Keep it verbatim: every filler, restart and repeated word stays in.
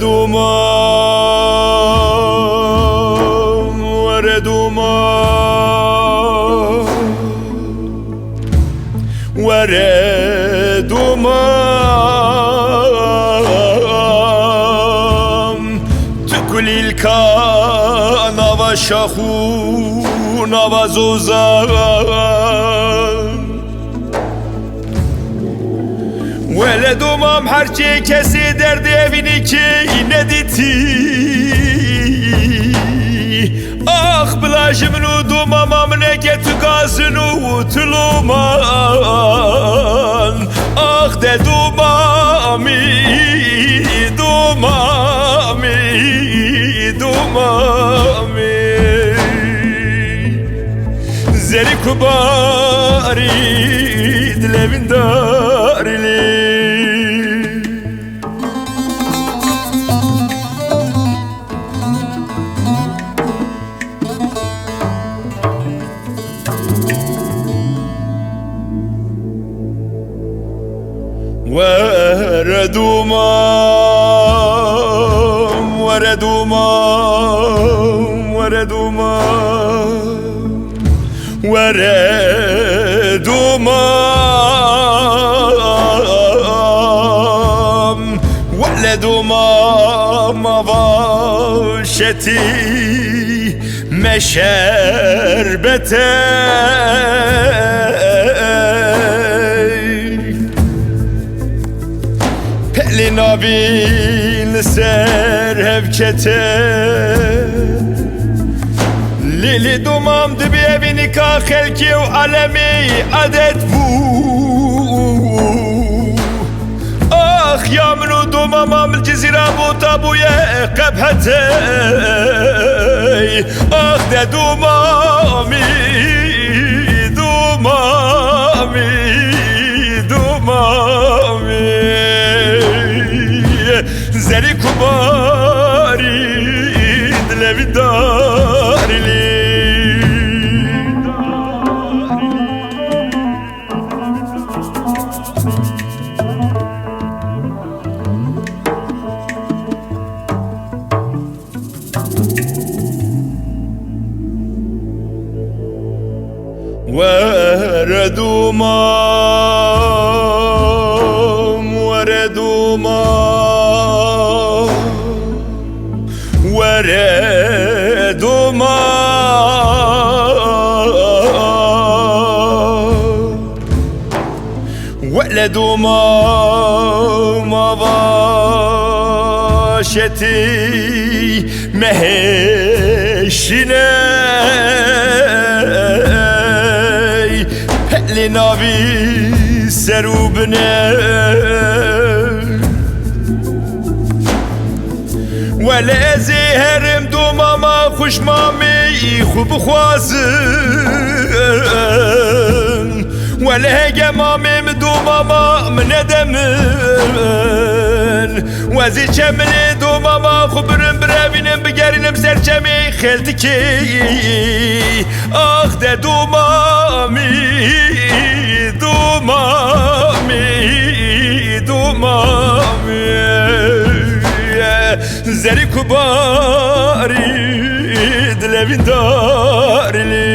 Domam, were domam, were domam. Tu kulîlka nava şax û nava zozan. Wele domam, her çê kesê derdê evînî kê nedîtî. Ax bila ji min û domama min eke tu gazin û tu loman. Ax de domamî, domamî, domamî. Zerî ku barî dilê min darî lê. Were domam, were domam, were domam. Were domam, wele domam, ava şetî me şerbete. Pelê navî li ser hevkete. Lê lê domam dibê evî nika xelkê û alemê adet bû. Ax ya min û domama min Cizîra bota bûye qebhetey. Ax de domamî, domamî, domamî. Zerî ku barî dilê min darî lê. Were domam, were domam, were domam. Wele domam, ava şetî me hêşîney. Pelê navî ser û biney. Wele ez ê herim domama xwe ji mamê xwe bixwazim. Wele hege mamê min domama min nede min. Wezî çemilê domama xwe birim birevînim bigerînim ser çemê xeltikê. Ax de domamî, domamî, domamî. Zerî ku barî dilê min darî lê.